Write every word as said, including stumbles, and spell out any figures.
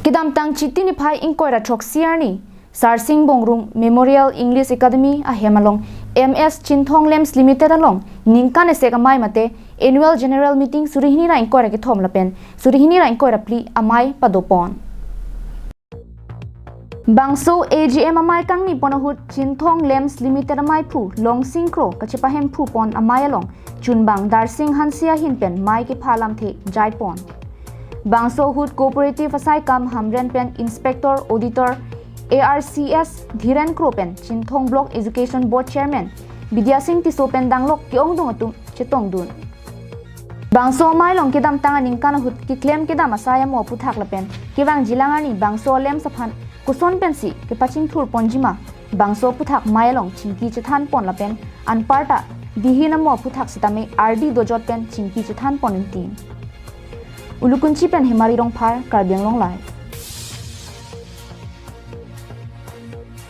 Kedamtang Chiti niphai ingkoi ra throksi arni Sarsing Bongrung Memorial English Academy ahem along M S Chinthong Lamps Limited along ningkan esek amei mate Annual General Meeting suri hini ra ingkoi ra kethom lapen suri hini ra ingkoi ra phli amei padopon. Bangso A G M amei kangni pon ahut Chinthong Lamps Limited ameiphu Longsing Kro kachepahemphu pon amei along chunbang Darsing Hanse ahin pen mei kepha lamthe jaipon. Bangso ahut Cooperative asai kam Hamren pen Inspector Auditor A R C S Dhiren Kro pen Chinthong Block Education Board Chairman Bidya Sing Tisso pen danglok ke-ongdung atum chetongdun. Bangso amei along kedamtang aningkan ahut keklem kedam asai amo aphuthak lapen kevangjilang arni bangso lamps aphan koson pensi kepachingthur ponjima, bangso aphuthak mei along chingki chethan pon lapen anparta dihin amo aphuthak sitame ardi dojot pen chingki chethan pon intin. Ulukunchi pen Hemari Rongphar, Karbi Anglong Live.